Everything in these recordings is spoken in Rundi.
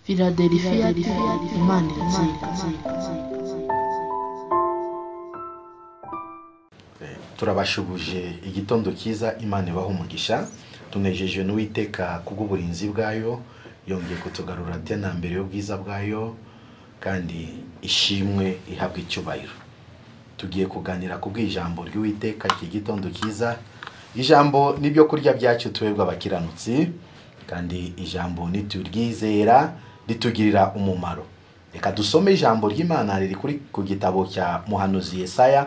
Philadelphia, Imana iratsinda. Turabashubuje igitondo cyiza, Imana ibaha umugisha. Tunejejwe n'Uwiteka kubw'uburinzi bwayo, yongeye kutugarura tena mbere y'ubwiza bwayo, kandi ishimwe ihabwa icyubahiro. Tugiye kuganira ku bw'ijambo ry'Uwiteka iki gitondo cyiza. Ijambo nibyo kurya byacu twebwe abakiranutsi, kandi ijambo nituryizera ritugirira umumaro. Reka dusome ijambo ry'Imana riri kuri ku gitabo cya Muhanuzi Yesaya,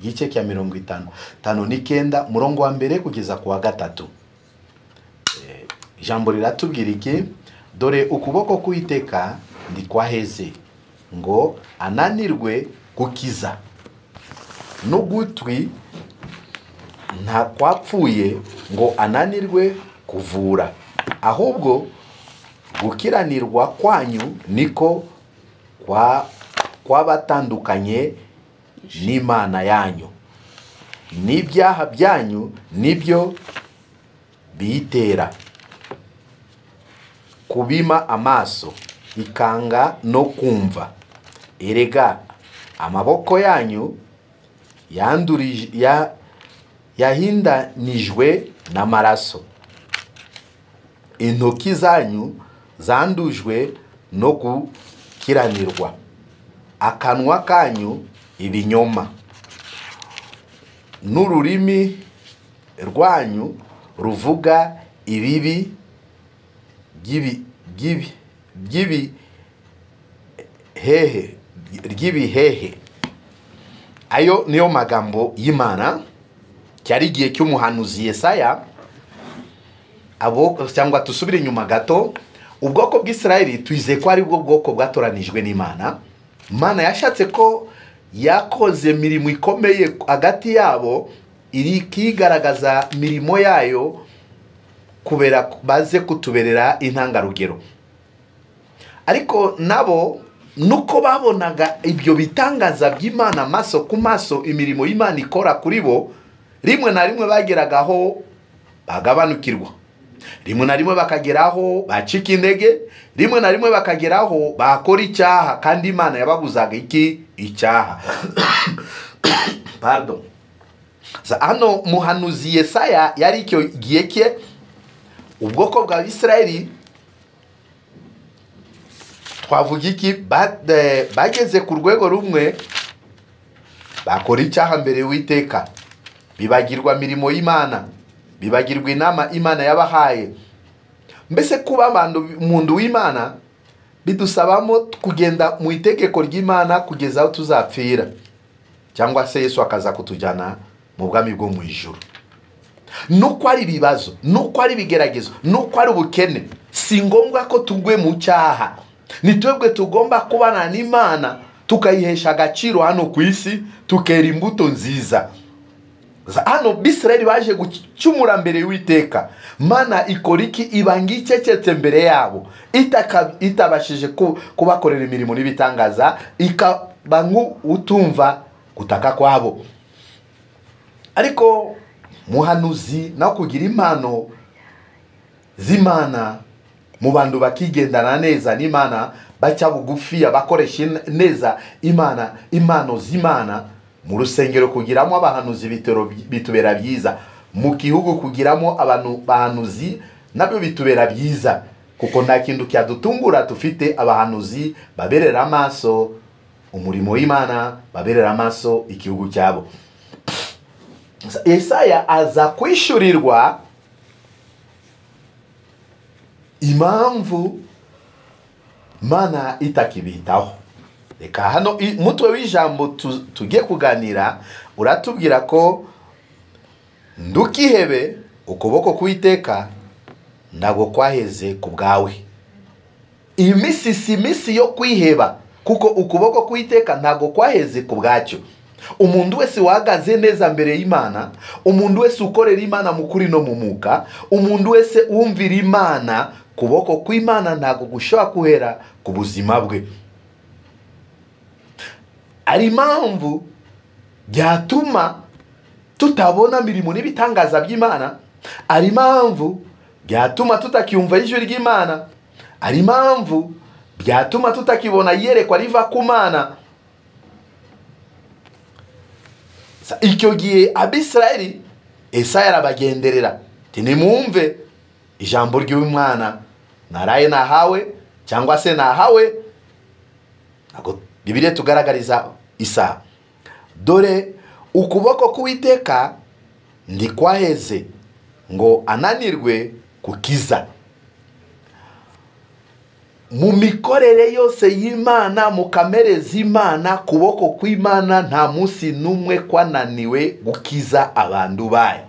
igice cya 59 murongo wa mbere kugeza ku wa 3. Ijambo riratubwira iki? Dore ukuboko k'Uwiteka ndikwaheze ngo ananirwe gukiza, n'ugutwi nta kwapfuye ngo ananirwe kuvura, ahubwo gukiranirwa kwanyu niko kwabatandukanye n'Imana yanyu, n'ibyaha byanyu nibyo biyitera kubima amaso ikanga no kumva. Erega amaboko yanyu yahindanijwe n'amaraso, intoki zanyu zandujwe no gukiranirwa, akanwa kanyu ibinyoma, n'ururimi rwanyu ruvuga ibibi ry'ibihehe. Ayo niyo magambo y'Imana. Cyari igihe cy'umuhanuzi Yesaya. Abo cyangwa tusubire inyuma gato, ubwoko bw'Isirayeli twizeye ko ari bwo bwoko bwatoranijwe n'Imana. Imana yashatse ko yakoze mirimo ikomeye hagati yabo, iri kigaragaza mirimo yayo kubera baze kutuberera intangarugero. Ariko nabo nuko babonaga ibyo bitangaza by'Imana maso ku maso, imirimo y'Imana ikora kuri bo, rimwe na rimwe bageragaho bagabanukirwa, rimwe na rimwe bakageraho bacika intege, rimwe na rimwe bakageraho bakora icyaha, kandi Imana yababuzaga iki? Icyaha. Pardon. Hano muhanuzi Yesaya yari icyo gihe cye, ubwoko bwa Isirayeli twavuga iki? Bageze ku rwego rumwe bakora icyaha mbere y'Uwiteka, bibagirwa mirimo y'Imana, bibagirwa inama Imana yabahaye. Mbese kuba umuntu w'Imana bidusabamo kugenda mu itegeko ry'Imana kugeza aho tuzapfira, cyangwa se Yesu akaza kutujyana mu bwami bwo mu ijuru. Nuko ari ibibazo, nuko ari ibigeragezo, nuko ari ubukene, si ngombwa ko tugwe mu cyaha. Ni twebwe tugomba kubana n'Imana tukayihesha agaciro hano ku isi, tukera imbuto nziza. Hano Bisirayeli baje gucumura mbere y'Uwiteka. Mana ikora iki? Ibanga icecetse mbere yabo, itabashije kubakorera imirimo n'ibitangaza, ikaba nk'utumva gutaka kwabo. Ariko muhanuzi nawe kugira impano z'Imana mu bantu bakigendana neza n'Imana, baca bugufi, abakoresha neza Imana, impano z'Imana mu rusengero kugiramo abahanuzi bitubera byiza, mu gihugu kugiramo abantu bahanuzi nabyo bitubera byiza, kuko nta kintu cyadutungura tufite abahanuzi baberera amaso umurimo w'Imana, baberera amaso igihugu cyabo. Yesaya aza kwishyurirwa impamvu Mana itakibitaho. Reka hano mutwe w'ijambo tugiye kuganira uratubwira ko ndukihebe ukuboko k'Uwiteka ntabwo kwaheze ku bwawe. Imisi si imisi yo kwiheba, kuko ukuboko k'Uwiteka ntabwo kwaheze ku bwacyo. Umuntu wese wahagaze neza mbere y'Imana, umuntu wese ukorera Imana mu kuri no mu mwuka, umuntu wese wumvira Imana, kuboko kw'Imana ntabwo gushobora kuhera ku buzima bwe. Ari impamvu byatuma tutabona mirimo n'ibitangaza by'Imana, ari impamvu byatuma tutacyumva ijwi ry'Imana, Ari impamvu byatuma tutakibona iyerekwa riva ku Mana. Icyo gihe Abisirayeli Esaya arabagenderera ati nimwumve ijambo ry'umwana naraye nahawe cyangwa se nahawe. Ntabwo Bibiliya tugaragariza isaha. Dore ukuboko k'Uwiteka ndikwaheze ngo ananirwe kukiza. Mu mikorere yose y'Imana, mu kamere z'Imana, kuboko kw'Imana nta munsi n'umwe kwananiwe gukiza abantu bayo.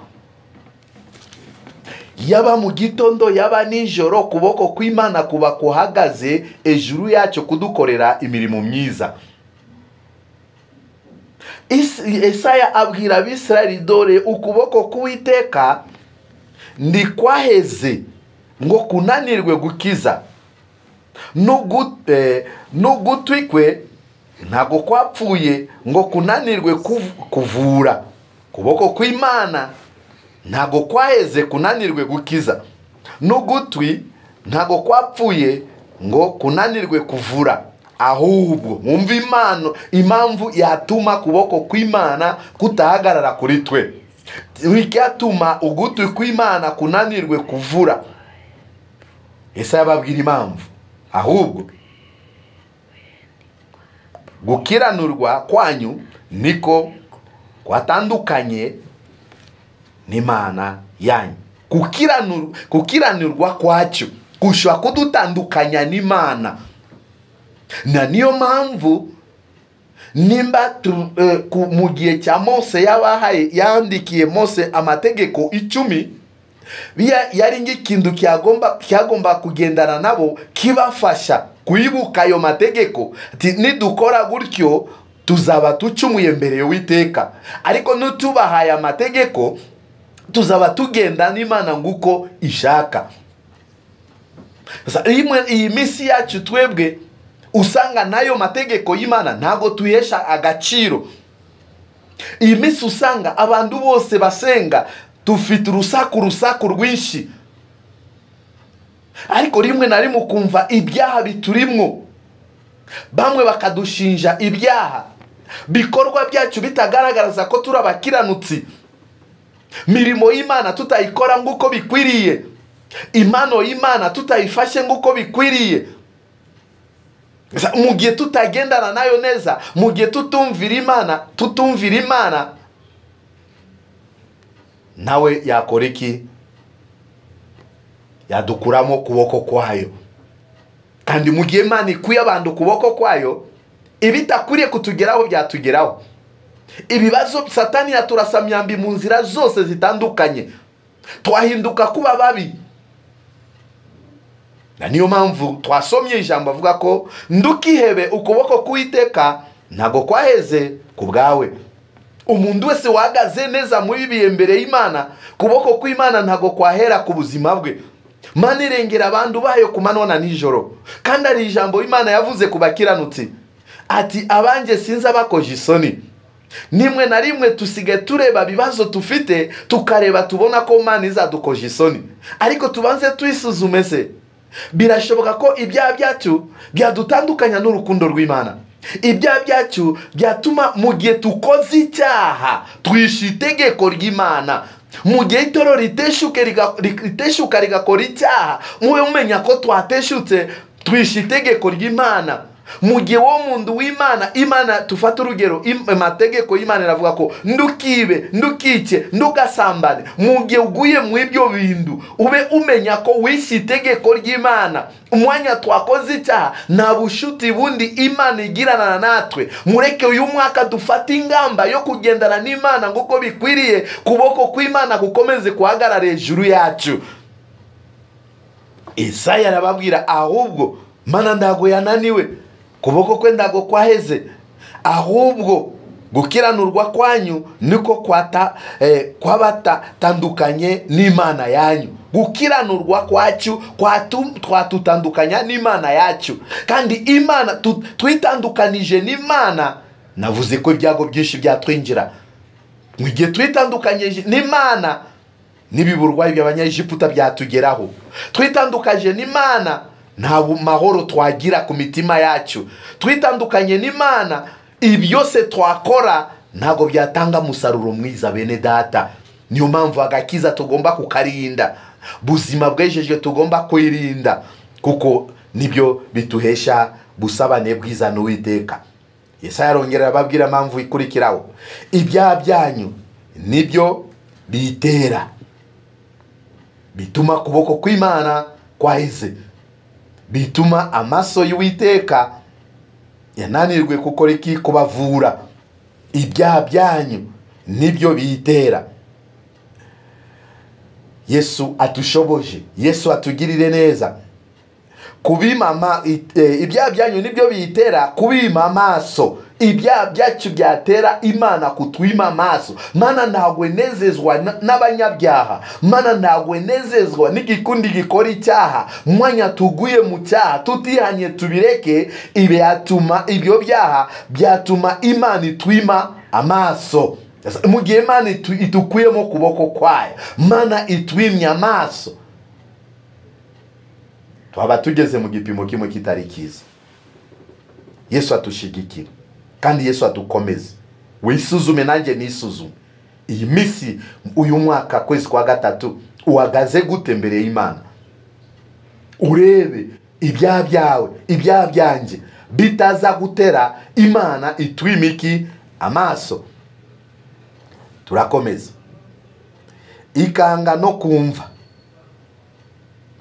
Yaba mu gitondo yaba nijoro, kuboko kw'Imana kuba kuhagaze ejuru yacyo kudukorera imirimo myiza. Esaya abwira Abisirayeli, dore ukuboko k'Uwiteka ndikwaheze ngo kunanirwe gukiza, n'ugutwi kwe ntabwo kwapfuye ngo kunanirwe kuvura. Kuboko kw'Imana ntabwo kwaheze kunanirwe gukiza, n'ugutwi ntabwo kwapfuye ngo kunanirwe kuvura. Ahubwo mwumve impamvu yatuma kuboko kw'Imana kutahagarara kuri twe, icyatuma ugutwi kw'Imana kunanirwe kuvura. Esaya ababwira impamvu. Ahubwo gukiranurwa kwanyu niko kwatandukanye n'Imana yanyu. Kukiranurwa kwacyo kushobora kudutandukanya n'Imana. Na niyo mpamvu nimba mu gihe cya Mose yabahaye, yandikiye Mose amategeko 10, yari nk'ikintu cyagomba kugendana nabo kibafasha kwibuka ayo mategeko. Ati nidukora gutyo tuzaba tucumuye mbere y'Uwiteka, ariko nutubahaye amategeko tuzaba tugenda n'Imana nguko ishaka. Iyi minsi yacu twebwe usanga nayo mategeko y'Imana ntago tuyesha agaciro. Iyi minsi usanga abantu bose basenga tufite urusaku rwinshi, ariko rimwe na rimwe ukumva ibyaha biturimwo. Bamwe bakadushinja ibyaha, bikorwa byacu bitagaragaza ko turi abakiranutsi, mirimo y'Imana tutayikora nguko bikwiriye, impano y'Imana tutayifashe nguko bikwiriye. Mu gihe tutagendana nayo neza, mu gihe tutumvira Imana, nawe yakora iki? Yadukuramo kuboko kwayo. Kandi mu gihe Imana ikuye abantu kuboko kwayo, ibitakwiriye kutugeraho byatugeraho. Ibibazo Satani yaturasa myambi mu nzira zose zitandukanye, twahinduka kuba babi. Na niyo mpamvu twasomye ijambo avuga ko ndukihebe ukuboko k'Uwiteka ntago kwaheze ku bwawe. Umuntu wese wahagaze neza muri bihe mbere y'Imana, kuboko kw'Imana ntago kwahera ku buzima bwe. Mana irengera abantu bayo ku manywa na nijoro. Kandi ari ijambo Imana yavuze ku bakiranutsi ati abanjye sinza bakoje isoni. Nimwe na rimwe tusigaye tureba bibazo tufite, tukareba tubona ko Imana izadukoje isoni, ariko tubanze twisuzume se birashoboka ko ibyaha byacu byadutandukanya n'urukundo rw'Imana. Ibyaha byacu byatuma mu gihe tukoze icyaha twishe itegeko ry'Imana. Mu gihe itorero riteshuka rigakora icyaha, mube mumenya ko twateshutse twishe itegeko ry'Imana. Mu gihe wo muntu w'Imana, Imana tufata urugero, amategeko y'Imana iravuga ko ndukibe, ndukice, ndugasambane. Mu gihe uguye mu ibyo bintu, ube umenya ko wishe itegeko ry'Imana. Umwanya twakoze icyaha nta bushuti bundi Imana igirana natwe. Mureke uyu mwaka dufate ingamba yo kugendana n'Imana nguko bikwiriye, kuboko kw'Imana gukomeze guhagarara hejuru yacu. Isaya arababwira ahubwo Mana ndago yananiwe, kuboko kwe ndago kwaheze, ahubwo gukiranurwa kwanyu niko kwabatandukanye n'Imana yanyu. Gukiranurwa kwacu twatutandukanya n'Imana yacu. Kandi Imana twitandukanije n'Imana, navuze ko ibyago byinshi byatwinjira. Mu gihe twitandukanyije n'Imana, n'ibiburwayi by'Abanyegiputa byatugeraho. Twitandukanye n'Imana, nta mahoro twagira ku mitima yacu. Twitandukanye n'Imana, ibyose twakora ntago byatanga umusaruro mwiza bene data. Niyo mpamvu agakiza tugomba kukarinda, buzima bwejejwe tugomba kwirinda, kuko nibyo bituhesha busabane bwiza n'Uwiteka. Yesaya arongera ababwira impamvu ikurikiraho: ibyaha byanyu nibyo bitera, bituma kuboko kw'Imana kwaheze, bituma amaso y'Uwiteka yananirwe gukora iki? Kubavura. Ibyaha byanyu nibyo bitera. Yesu atushoboje, Yesu atugirire neza. Kubima ibyaha byanyu nibyo bitera kubima amaso. Ibyaha byacu byatera Imana kutwima amaso. Mana ntabwo enezezwa n'abanyabyaha, Mana ntabwo enezezwa n'igikundi gikora icyaha. Mwanya tuguye mu cyaha tutihanye tubireke, ibyatuma ibyo byaha byatuma Imana itwima amaso. Mu gihe Imana itukuyemo kuboko kwayo, Mana itwimye amaso, twaba tugeze mu gipimo kimwe kitari cyiza. Yesu atushigikira kandi Yesu atukomeze. Wisuzume nanjye nisuzume. Iyi minsi, uyu mwaka, kwezi kwa gatatu, uhagaze gute mbere y'Imana? Urebe ibyaha byawe, ibyaha byanjye bitaza gutera Imana itwimiki amaso. Turakomeza. Ikanga no kumva.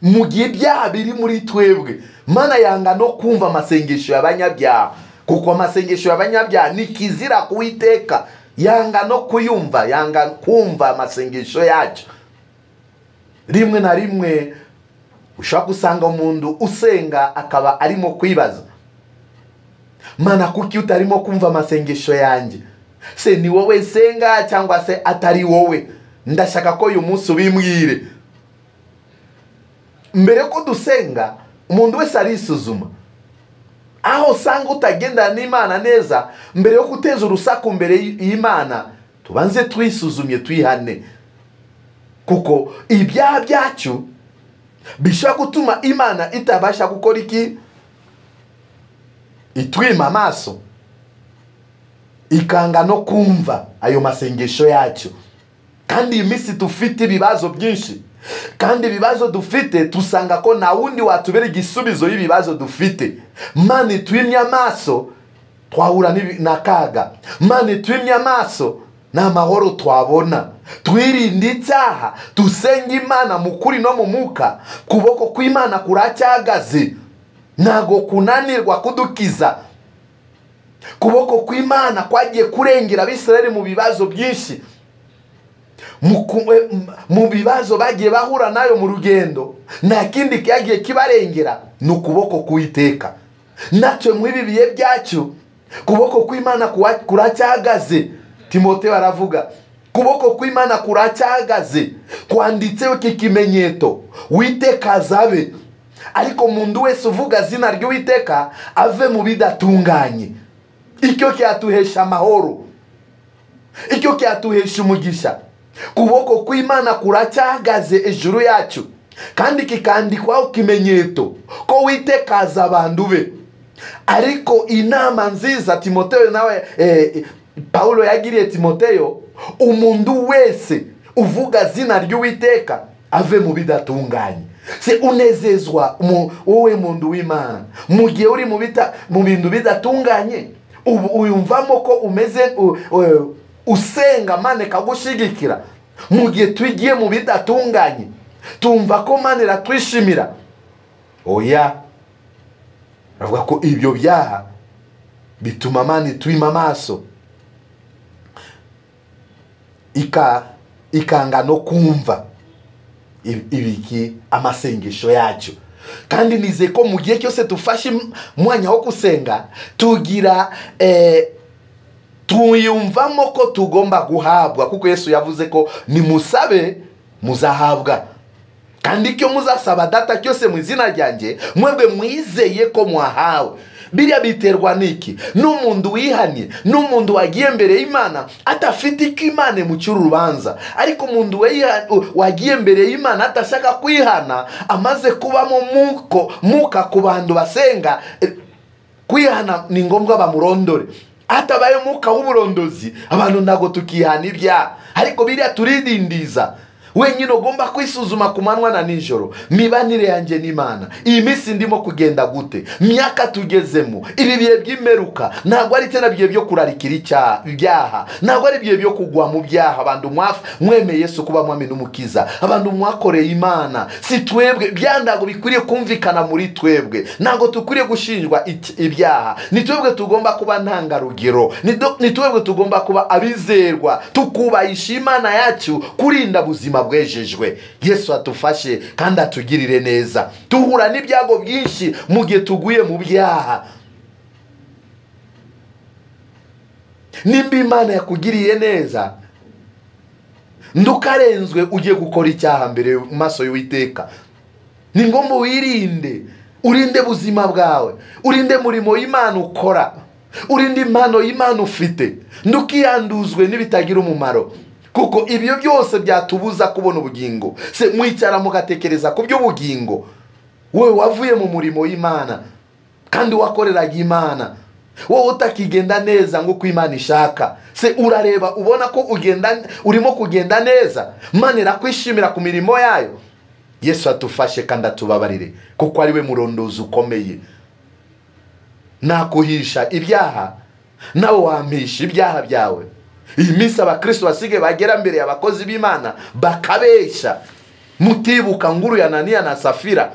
Mu gihe ibyaha biri muri twebwe, Mana yanga no kumva amasengesho y'abanyabyaha, kuko amasengesho y'abanyabyaha ni kizira kuwiteka. Yanga no kuyumva, yanga kumva amasengesho yacu. Rimwe na rimwe ushobora gusanga umuntu usenga akaba arimo kwibaza: Mana, kuki utarimo kumva amasengesho yanjye? Se ni wowe senga cyangwa se atari wowe? Ndashaka ko uyu munsi ubimbwire. Mbere ko dusenga, umuntu wese arisuzuma. Aho usanga utagendana n'Imana neza, mbere yo guteza urusaku mbere y'Imana, tubanze twisuzumye, twihane, kuko ibyaha byacu bishobora gutuma Imana itabasha gukora iki? Itwima amaso, ikanga no kumva ayo masengesho yacu. Kandi iyi minsi dufite ibibazo byinshi, kandi ibibazo dufite tusanga ko nta wundi watubera igisubizo y'ibibazo dufite. Mana itwimye amaso, twahura n'akaga. Mana itwimye amaso, nta mahoro twabona. Twirinde icyaha, dusenge Imana mu kuri no mu mwuka. Kuboko kw'Imana kuracyahagaze, ntago kunanirwa kudukiza. Kuboko kw'Imana kwagiye kurengera Abisirayeli mu bibazo byinshi, mu bibazo bagiye bahura nayo mu rugendo, nta kindi cyagiye kibarengera ni ukuboko k'Uwiteka. Natwe mu ibi bihe byacu, kuboko kw'Imana kuracyahagaze. Timoteyo aravuga, kuboko kw'Imana kuracyahagaze, kwanditseho iki kimenyetso: Witeka azabe. Ariko umuntu wese uvuga zina ry'Uwiteka ave mu bidatunganye. Icyo cyatuhesha amahoro, icyo cyatuhesha umugisha. Kuboko kw'Imana kuracyahagaze ejuru yacu, kandi kikandikwaho kimenyetso ko Uwiteka aza abantu be. Ariko inama nziza Timoteyo nawe Paulo yagiriye Timoteyo, umuntu wese uvuga zina ry'Uwiteka ave mu bidatunganye. Se unezezwa wowe muntu w'Imana mu gihe uri mu bintu bidatunganye? Ubu uyumvamo ko umeze usenga Mana ikagushigikira? Mu gihe tugiye mu bidatunganye, tumva ko Mana iratwishimira? Oya. Avuga ko ibyo byaha bituma Mana itwima amaso, ikanga no kumva ibiki amasengesho yacu. Kandi nize ko mu gihe cyose dufashe umwanya wo gusenga, tugira tuyumvamo ko tugomba guhabwa, kuko Yesu yavuze ko nimusabe muzahabwa, kandi icyo muzasaba Data cyose mu izina ryanjye, mwebwe mwizeye ko mwahawe. Biriya biterwa niki? N'umuntu wihanye, n'umuntu wagiye mbere y'Imana atafite icyo Imana imucira urubanza. Ariko umuntu wagiye mbere y'Imana atashaka kwihana, amaze kubamo muka ku bantu basenga, kwihana ni ngombwa bamurondore. Atabaye muka w'uburondozi, abantu ntago tukihana ibyaha. Ariko biriya turidindiza. Wenyine ugomba kwisuzuma ku manywa na nijoro. Mibanire yanjye n'Imana, iyi minsi ndimo kugenda gute? Myaka tugezemo, ibi bihe by'imperuka ntabwo ari tena bihe byo kurarikira ibyaha, ntabwo ari bihe byo kugwa mu byaha. Abantu mwemeye Yesu kuba mwami n'umukiza, abantu mwakoreye Imana, si twebwe byandago bikwiriye kumvikana muri twebwe. Ntabwo tukwiriye gushinjwa ibyaha. Ni twebwe tugomba kuba ntangarugero, ni twebwe tugomba kuba abizerwa, tukubahisha Imana yacu, kurinda buzima bwejejwe. Yesu atufashe kandi atugirire neza. Tuhura n'ibyago byinshi mu gihe tuguye mu byaha. Nimba Imana yakugiriye neza, ndukarenzwe ugiye gukora icyaha mbere mu maso y'Uwiteka. Ni ngombwa wirinde, urinde buzima bwawe, urinde murimo y'Imana ukora, urinde impano y'Imana ufite, ndukiyanduzwe n'ibitagira umumaro. Kuko ibyo byose byatubuza kubona ubugingo. Se mwicara mugatekereza ku by'ubugingo. Wowe wavuye mu murimo w'Imana kandi wakoreraga Imana, wowe utakigenda neza ngo uko Imana ishaka. Se urareba ubona ko urimo kugenda neza, Imana irakwishimira ku mirimo yayo. Yesu atufashe kandi atubabarire, kuko ari we murondozi ukomeye. Nakuhisha ibyaha, nawe wampisha ibyaha byawe. Iyi minsi abakristo basige bagera mbere y'abakozi b'Imana bakabesha. Mutibuka nguru ya Anania na Safira.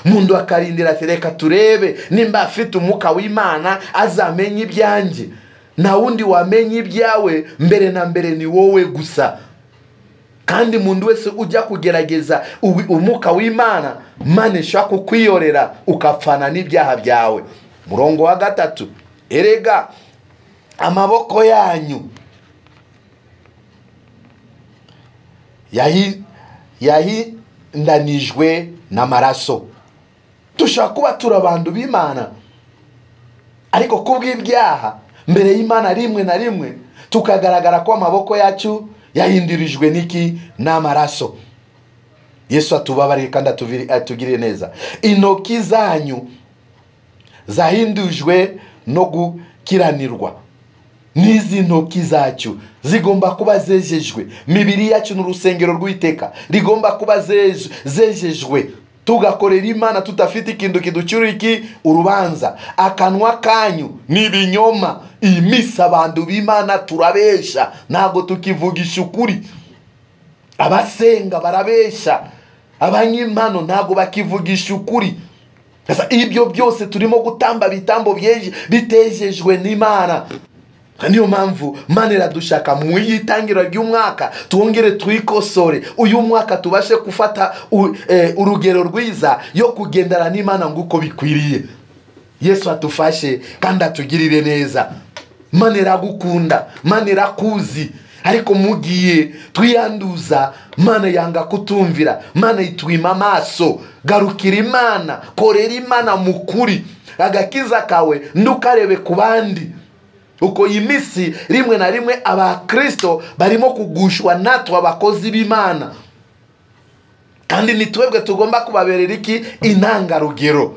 Mundu akarindira ati reka turebe nimba afite umuka w'Imana azamenye ibyanjye. Na wundi wamenye ibyawe mbere na mbere ni wowe gusa. Kandi mundu wese ujya kugerageza umuka w'Imana, Imana ishaka kukwiyorera ukapfana n'ibyaha byawe. Murongo wa 3, erega amaboko yanyu yahindanijwe n'amaraso. Dushobora kuba turi abantu b'Imana, ariko kubw'ibyaha mbere y'Imana rimwe na rimwe tukagaragara ko amaboko yacu yahindirijwe niki? N'amaraso. Yesu atubabarire kandi atugirire neza. Intoki zanyu zahindujwe no gukiranirwa. N'izi ntoki zacu zigomba kuba zejejwe. Mibiri yacu n'urusengero rw'Uwiteka rigomba kuba zejejwe. Tugakorera Imana tutafite ikintu kiducura iki? Urubanza. Akanwa kanyu ni ibinyoma. Iyi minsi abantu b'Imana turabesha, ntabwo tukivugisha ukuri. Abasenga barabesha, abanyempano ntabwo bakivugisha ukuri. Ibyo byose turimo gutamba bitambo bitejejwe n'Imana. Niyo mpamvu Imana iradushaka mu itangira ry'umwaka twongere twikosore. Uyu mwaka tubashe gufata urugero rwiza yo kugendana n'Imana nguko bikwiriye. Yesu atufashe kandi atugirire neza. Imana iragukunda, Imana irakuzi, ariko mugiye twiyanduza, Imana yanga kutumvira, Imana itwima amaso. Garukira Imana, korera Imana mukuri. Agakiza kawe ndukarebe ku bandi. Uko iyi minsi rimwe na rimwe abakristo barimo kugushwa natwe abakozi b'Imana, kandi ni twebwe tugomba kubaberera iki? Intangarugero.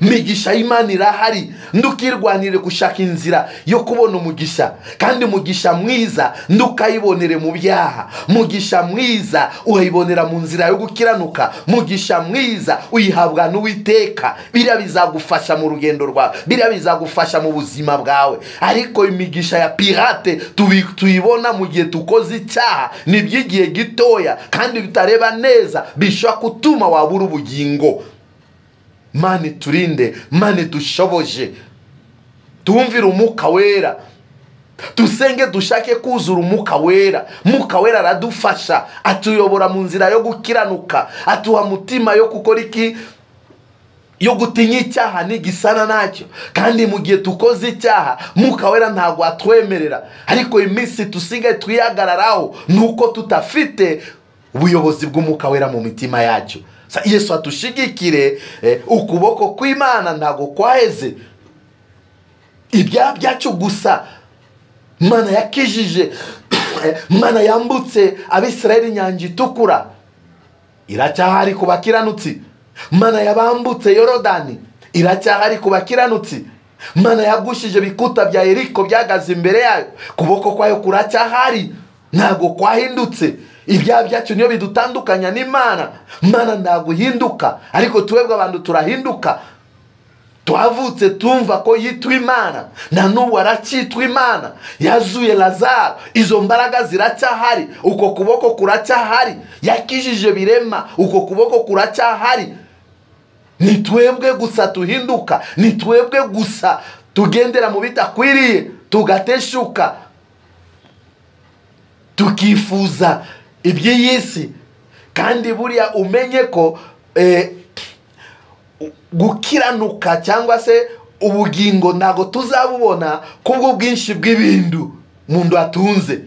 Migisha y'Imana irahari, ndukirwanire gushaka inzira yo kubona umugisha. Kandi umugisha mwiza ndukayibonere mu byaha. Mugisha mwiza uyibonera mu nzira yo gukiranuka. Mugisha mwiza uyihabwa n'Uwiteka. Biriya bizagufasha mu rugendo rwawe, biriya bizagufasha mu buzima bwawe. Ariko imigisha ya pirate tuyibona mu gihe tukoze icyaha, ni by'igihe gitoya kandi bitareba neza, bishobora gutuma wabura ubugingo. Mani turinde, mani dushoboje, tumvire umuka wera, tusenge dushake kuzura umuka wera. Muka wera aradufasha, atuyobora mu nzira yo gukiranuka, atuha mutima yo gukora iki? Yo gutinya icyaha n'igisana nacyo. Kandi mu gihe tukoze icyaha, muka wera ntabwo atwemerera. Ariko iminsi tusigaye twihagararaho nuko tutafite ubuyobozi bw'umuka wera mu mitima yacu. Yesu atushigikire. Ukuboko kw'Imana ntago kwaheze. Ibyaha byacu gusa Mana yakijije, Mana yambutse Abisirayeli inyanja itukura iracyahari ku bakiranutsi. Mana yabambutse Yorodani iracyahari ku bakiranutsi. Mana yagushije bikuta bya Yeriko byagaze imbere yayo, kuboko kwayo kuracyahari, ntago kwahindutse. Ibyaha byacu niyo bidutandukanya n'Imana. Mana ntago ihinduka, ariko twebwe abantu turahinduka. Twavutse tumva ko yitwa Imana, na n'ubu aracyitwa Imana. Yazuye Lazaro, izo mbaraga ziracyahari, uko kuboko kuracyahari. Yakijije birema, uko kuboko kuracyahari. Ni twebwe gusa tuhinduka, ni twebwe gusa tugendera mu bitakwiriye, tugateshuka, tukifuza iby'iyi si. Kandi buriya umenye ko gukiranuka cyangwa se ubugingo ntago tuzabubona kubwo bwinshi bw'ibintu umuntu atunze.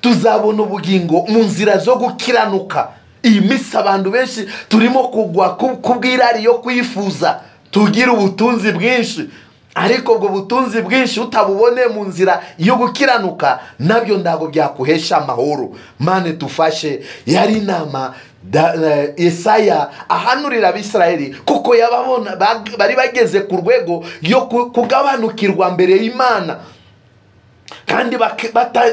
Tuzabona ubugingo mu nzira zo gukiranuka. Iyi minsi abantu benshi turimo kugwa kubw'irari yo kwifuza tugira ubutunzi bwinshi, ariko ubwo butunzi bwinshi utabubone mu nzira yo gukiranuka nabyo ntago byakuhesha amahoro. Mane tufashe. Yari inama Yesaya ahanurira Abisirayeli, kuko yababona bari bageze ku rwego yo kugabanukirwa mbere y'Imana, kandi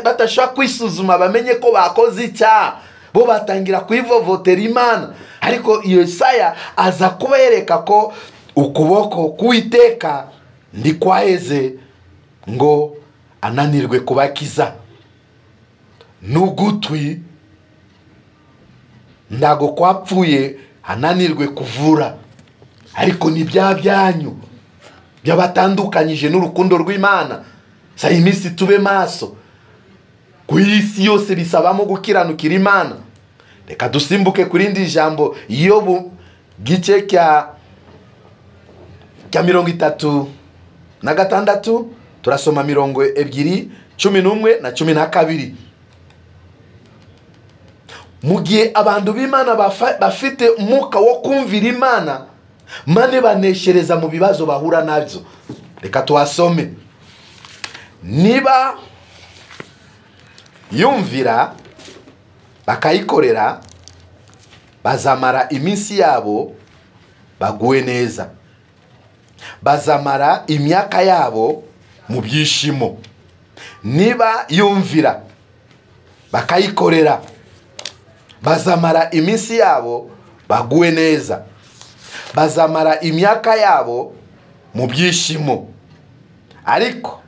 batashaka kwisuzuma bamenye ko bakoze icyaha, bo batangira kwivovotera Imana. Ariko Yesaya aza kubereka ko ukuboko k'Uwiteka ntikwaheze ngo ananirwe kubakiza, n'ugutwi ntago kwapfuye ananirwe kuvura. Ariko ni bya byanyu byabatandukanyije n'urukundo rw'Imana. Sa iminsi tube maso, ku isi yose bisabamo gukiranukira Imana. Reka dusimbuke kuri indi jambo, Yobu gice cya 36, turasoma 2, 11 na 12. Mu gihe abantu b'Imana bafite umwuka wo kumvira Imana, mane baneshereza mu bibazo bahura nabyo. Reka tuhasome. Niba yumvira bakayikorera, bazamara iminsi yabo baguwe neza, bazamara imyaka yabo mu byishimo. Niba yumvira bakayikorera, bazamara iminsi yabo baguwe neza, bazamara imyaka yabo mu byishimo. Ariko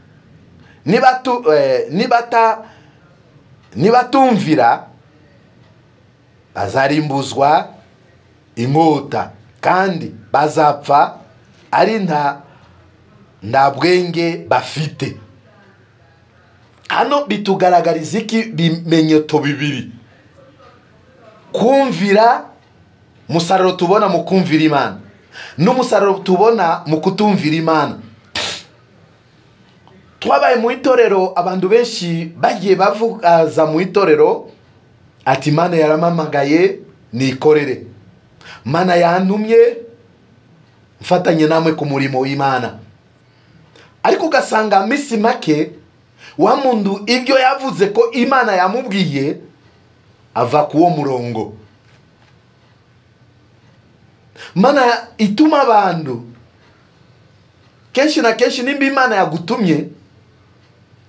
nibatumvira bazarimbuzwa inkota, kandi bazapfa ari nta bwenge bafite. Hano bitugaragariza iki bimenyetso bibiri: kumvira, umusaruro tubona mu kumvira Imana, n'umusaruro tubona mu kutumvira Imana. Twabaye mu itorero, abantu benshi bagiye bavugaza mu itorero ati Imana yaramamagaye nikorere, Mana yantumye mfatanye namwe ku murimo w'Imana. Ariko ugasanga misi make wa mundu ibyo yavuze ko Imana yamubwiye ava kuwo murongo. Mana ituma abantu kenshi na kenshi, nimba Imana yagutumye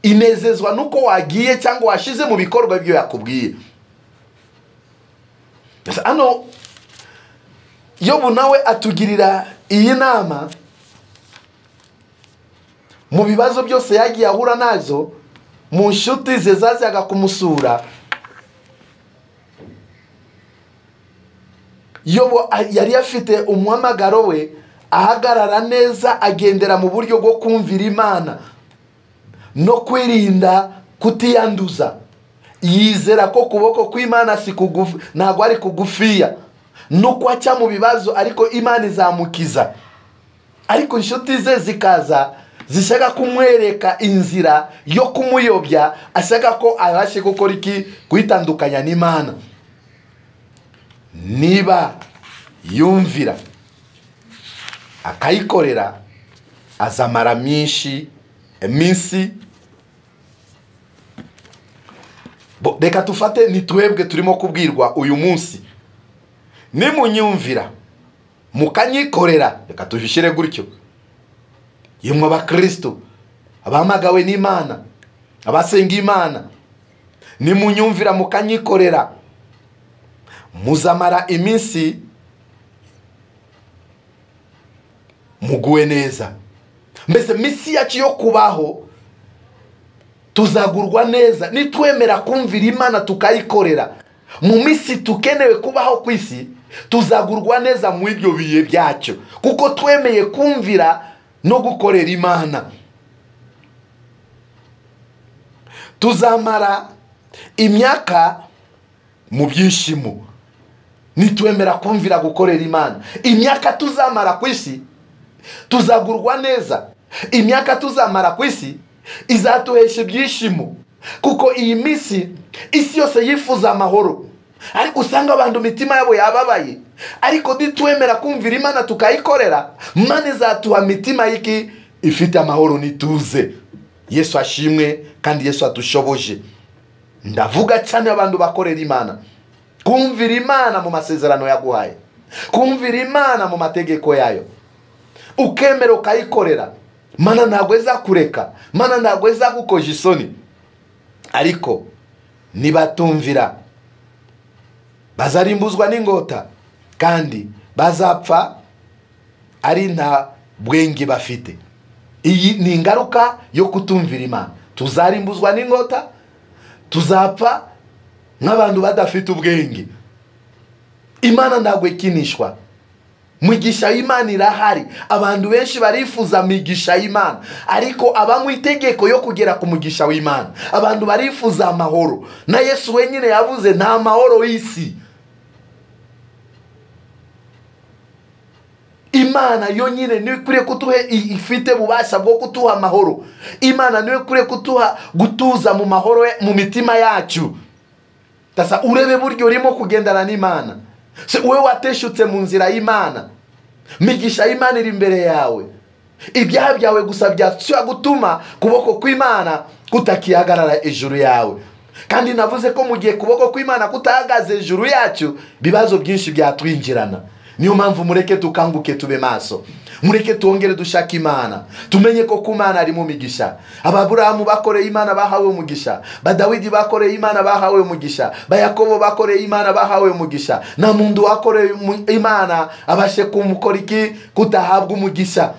inezezwa nuko wagiye cyangwa washize mu bikorwa ibyo yakubwiye. Hano Yobu nawe atugirira iyi nama mu bibazo byose yagiye ahura nazo, mu nshuti ze zazaga kumusura. Yobu yari afite umuhamagaro we, ahagarara neza, agendera mu buryo bwo kumvira Imana no kwirinda kutiyanduza. Yizera ko kuboko kw'Imana si kugufi, ntago ari kugufiya, nuko aca mu bibazo ariko Imana izamukiza. Ariko inshuti ze zikaza zishaka kumwereka inzira yo kumuyobya, ashaka ko abashe gukora iki? Kwitandukanya n'Imana. Niba yumvira akayikorera, azamara myinshi iminsi. Reka tufate ni twebwe turimo kubwirwa uyu munsi, nimunyumvira mukanyikorera, reka tubishyire gutyo, yemwe abakristo abahamagawe n'Imana, abasenga Imana, nimunyumvira mukanyikorera, muzamara iminsi muguwe neza. Mbese misi yacu yo kubaho tuzagurwa neza nitwemera kumvira Imana tukayikorera. Mu misi tukenewe kubaho ku isi tuzagurwa neza mu ibyo bihe byacyo, kuko twemeye kumvira no gukorera Imana. Tuzamara imyaka mu byishimo nitwemera kumvira gukorera Imana. Imyaka tuzamara ku isi tuzagurwa neza. Imyaka tuzamara ku isi izatuhesha ibyishimo, kuko iyi misi isi yose yifuza amahoro, ariko usanga abantu mitima yabo yababaye. Ariko nitwemera kumvira Imana tukayikorera, Imana izatuha mitima yiki ifite amahoro nituze. Yesu ashimwe kandi Yesu atushoboje. Ndavuga cyane abantu bakorera Imana, kumvira Imana mu masezerano yaguhaye, kumvira Imana mu mategeko yayo, ukemera ukayikorera. Mana ntabwo izakureka, Mana ntabwo izagukoza isoni. Ariko nibatumvira bazarimbuzwa n'ingota, kandi bazapfa ari nta bwenge bafite. Iyi ni ingaruka yo kutumvira Imana. Tuzarimbuzwa n'ingota, tuzapfa nk'abantu badafite ubwenge. Imana ntabwo ikinishwa. Migisha y'Imana irahari. Abantu benshi barifuza migisha y'Imana, ariko abamwe itegeko yo kugera ku mugisha w'Imana. Abantu barifuza amahoro, na Yesu wenyine yavuze nta mahoro y'isi. Imana yonyine niyo ikwiriye kutuha, ifite ububasha bwo kutuha amahoro. Imana niyo ikwiriye kutuha gutuza mu mahoro mu mitima yacu. Sasa urebe buryo urimo kugendana n'Imana. Se wewe wateshutse mu nzira y'Imana, migisha y'Imana iri imbere yawe, ibyaha byawe gusa byasubira gutuma kuboko kw'Imana kutakihagarara ejuru yawe. Kandi navuze ko mu gihe kuboko kw'Imana kutahagaze ejuru yacu, bibazo byinshi byatwinjirana. Niyo mpamvu mureke tukanguke tube maso, mureke tuongere dushaka Imana, tumenye ko ku Mana ari mu migisha. Ababurahamu bakoreye Imana bahawe umugisha, Badawidi bakoreye Imana bahawe umugisha, Bayakobo bakoreye Imana bahawe umugisha. Na mundu wakoreye Imana abashe kumukora iki kutahabwa umugisha.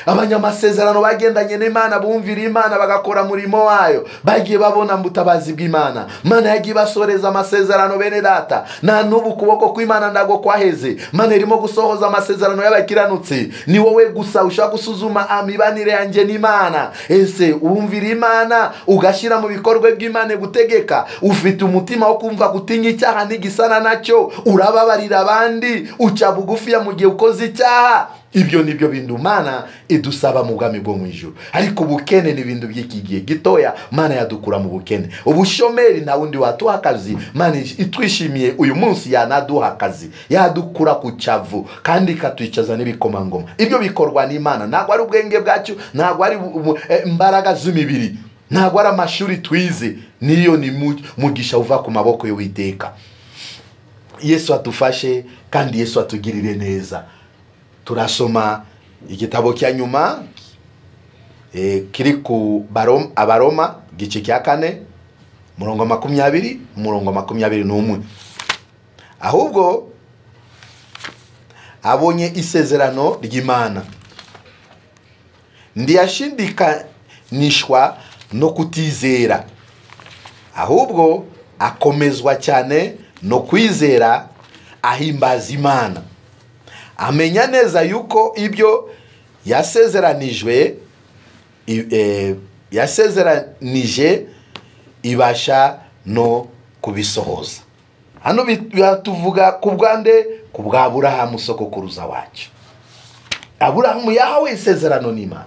Abanyamasezerano bagendanye n'Imana, bumvira Imana, bagakora murimo wayo, bagiye babona mutabazi bw'Imana. Mana yagiye basoreza amasezerano bene data. Na n'ubu kuboko kw'Imana ndago kwaheze. Mana irimo gusohoza amasezerano y'abakiranutsi. Ni wowe gusa ushaka gusuzuma amibanire yanjye n'Imana. Ese wumvira Imana ugashira mu bikorwa by'Imana gutegeka, ufite umutima wo kumva gutinya icyaha n'igisana nacyo, urababarira abandi, uca bugufi mu gihe ukoze icyaha. Ibyo nibyo bintu Mana idusaba mu bwami bwo mu ijuru. Ariko ubukene ni ibintu by'iki gihe gitoya. Mana yadukura mu bukene. Ubushomeri nta wundi watuha akazi. Mana itwishimiye uyu munsi yanaduha akazi, yadukura ku cyavu kandi ikatwicaza n'ibikomangoma. Ibyo bikorwa n'Imana, ntabwo ari ubwenge bwacu, ntabwo ari imbaraga z'imibiri, ntabwo ari amashuri twize. Niyo ni mugisha uva ku maboko y'Uwiteka. Yesu atufashe kandi Yesu atugirire neza. Turasoma igitabo cya nyuma kiri ku Abaroma gice cya 4 murongo 20 murongo 21. Ahubwo abonye isezerano ry'Imana, ndiyashindikanishwa no kutizera, ahubwo akomezwa cyane no kwizera, ahimbaza Imana, amenya neza yuko ibyo yasezeranijwe yasezeranije ibasha no kubisohoza. Hano tuvuga ku bwande, ku bwa Aburahamu sogokuruza wacu. Aburahamu yahawe isezerano n'Imana,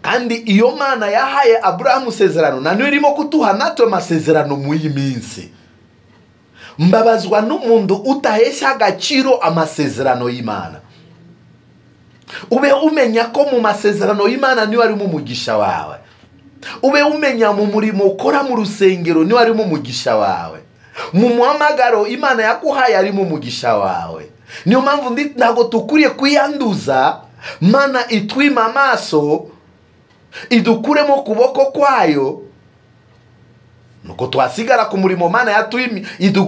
kandi iyo Mana yahaye Aburahamu isezerano na niyo irimo kutuha natwe amasezerano mu iyi minsi. Mbabazwa n'umuntu utahesha agaciro amasezerano y'Imana. Ube umenya ko mu masezerano y'Imana niwe arimo umugisha wawe. Ube umenya mu murimo ukora mu rusengero niwe arimo umugisha wawe. Mu muhamagaro Imana yaguhaye arimo umugisha wawe. Niyo mpamvu ntabwo tukuriye kwiyanduza. Mana itwima amaso, idukuremo kuboko kwayo, nuko twasigara ku murimo Mana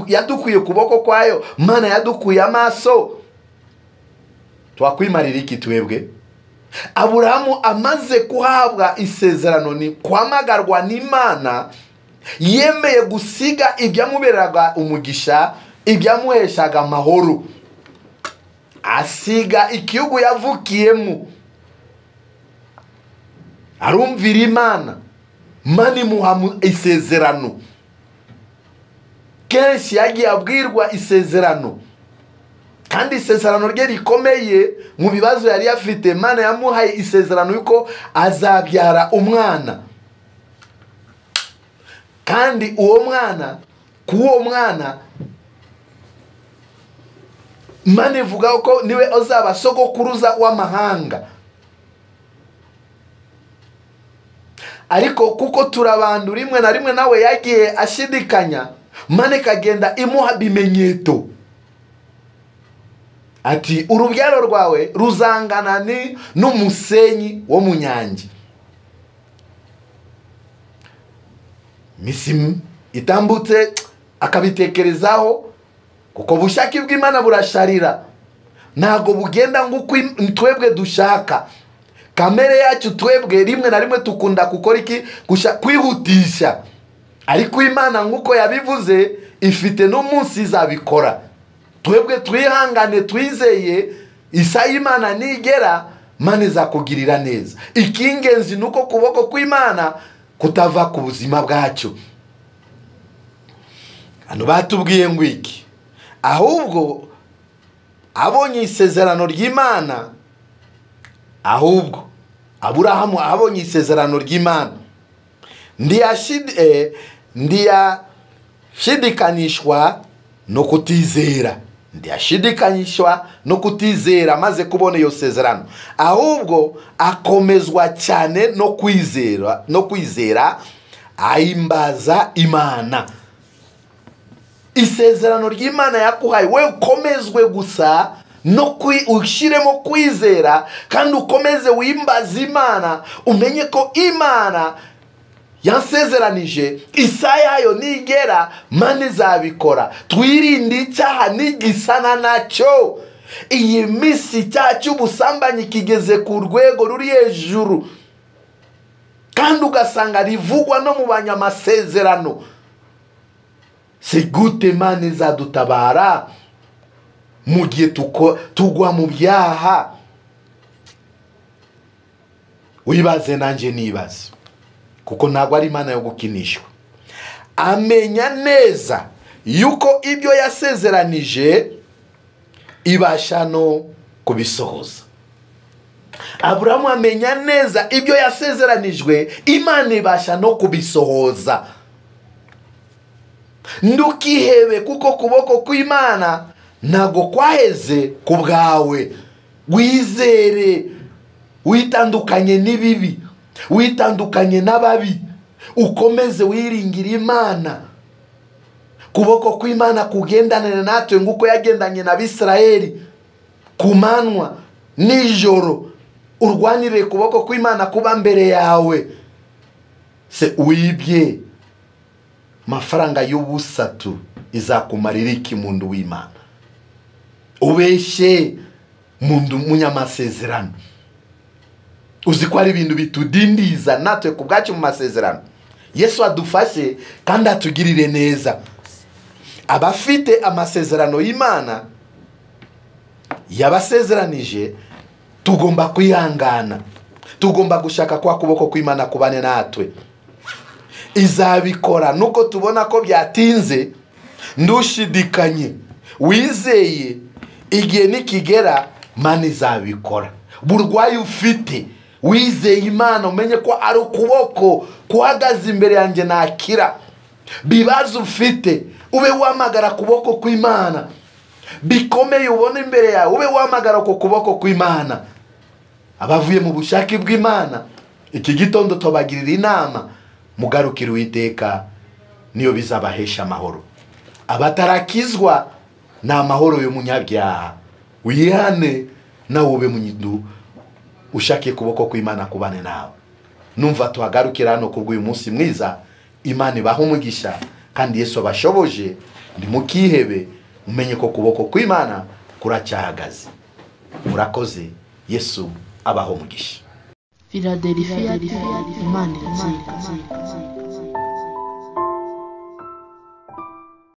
yadukuye kuboko kwayo. Mana yadukuye amaso, twakwimarira iki twebwe? Aburahamu amaze kuhabwa isezerano ni kwamagarwa n'Imana, yemeye gusiga ibyamuberaga umugisha, ibyamuheshaga amahoro, asiga igihugu yavukiyemo, arumvira Imana. Mana imuha isezerano. Kenshi yagiye abwirwa isezerano, kandi isezerano rye rikomeye mu bibazo yari afite. Mana yamuhaye isezerano yuko azabyara umwana, kandi uwo mwana, kuwo mwana Mana ivuga ko niwe azaba sogokuruza w'amahanga. Ariko kuko turabantu rimwe na rimwe nawe yagiye ashidikanya, Mana ikagenda imuha bimenyeto ati urubyaro rwawe ruzangana ni n'umusenyi wo mu nyanja. Misimu itambutse akabitekerezaho, kuko bushaki bw'Imana burasharira, ntago bugenda nguko twebwe dushaka. Kamere yacu twebwe rimwe na rimwe tukunda gukora iki? Kwihutisha. Ariko Imana nguko yabivuze ifite n'umunsi izabikora. Twebwe twihangane, twizeye, isaha y'Imana nigera, Mana izakugirira neza. Ikingenzi nuko kuboko kw'Imana kutava ku buzima bwacu. Hano batubwiye ngo iki? Ahubwo abonye isezerano ry'Imana, ahubwo Aburahamu abonye isezerano ry'Imana, ndiyashidikanishwa no kutizera. Ndiyashidikanyishwa no kutizera maze kubona iyo sezerano, ahubwo akomezwa cyane no kwizera, no kwizera ahimbaza Imana. Isezerano ry'Imana yakuhaye we ukomezwe gusa no ushyiremo kwizera, kandi ukomeze wimbaze Imana, umenye ko Imana yansezeranije, isaha yayo nigera Mana izabikora. Twirinde icyaha n'igisana nacyo. Iyi minsi icyaha cy'ubusambanyi kigeze ku rwego ruri hejuru, kandi ugasanga rivugwa no mu banyamasezerano. Si gute Mana izadutabara mu gihe tugwa mu byaha? Wibaze nanjye nibaze, kuko ntabwo ari Imana yo gukinishwa. Amenya neza yuko ibyo yasezeranije ibasha no kubisohoza. Aburahamu amenya neza ibyo yasezeranijwe, Imana ibasha no kubisohoza. Ndukihebe kuko kuboko kw'Imana ntabwo kwaheze ku bwawe. Wizere, witandukanye n'ibibi, witandukanye n'ababi, ukomeze wiringira Imana. Kuboko kw'Imana kugendana natwe nguko yagendanye n'Abisirayeli ku manywa nijoro. Urwanire kuboko kw'Imana kuba mbere yawe. Se wibye mafaranga y'ubusatu izakumarira iki mundu w'Imana? Ubeshe mundu munyamasezerano. Uzi ko ari ibintu bitudindiza natwe ku bwacu mu masezerano. Yesu adufashe kandi atugirire neza. Abafite amasezerano y'Imana yabasezeranije, tugomba kwihangana, tugomba gushaka kwa kuboko kw'Imana kubane natwe. Izabikora nuko tubona ko byatinze. Ndushidikanye, wizeye, igihe nikigera Mana izabikora. Burwayi ufite, wizeye Imana, umenye ko ari ukuboko kuhagaze imbere yanjye nakira. Bibazo ufite, ube wamagara kuboko kw'Imana. Bikomeye ubona imbere yawe, ube wamagara ku kuboko kw'Imana. Abavuye mu bushake bw'Imana, iki gitondo tubagirira inama, mugarukire Uwiteka, niyo bizabahesha amahoro. Abatarakizwa ni amahoro y'umunyabyaha, wihane nawe ube munyidu, ushake kuboko kw'Imana kubane nawe. Numva tuhagarukira hano kubw'uyu munsi mwiza. Imana ibahe umugisha kandi Yesu abashoboje, ntimukihebe, umenye ko kuboko kw'Imana kuracyahagaze. Murakoze, Yesu abaho umugisha. Philadelphia, Imana iratsinda.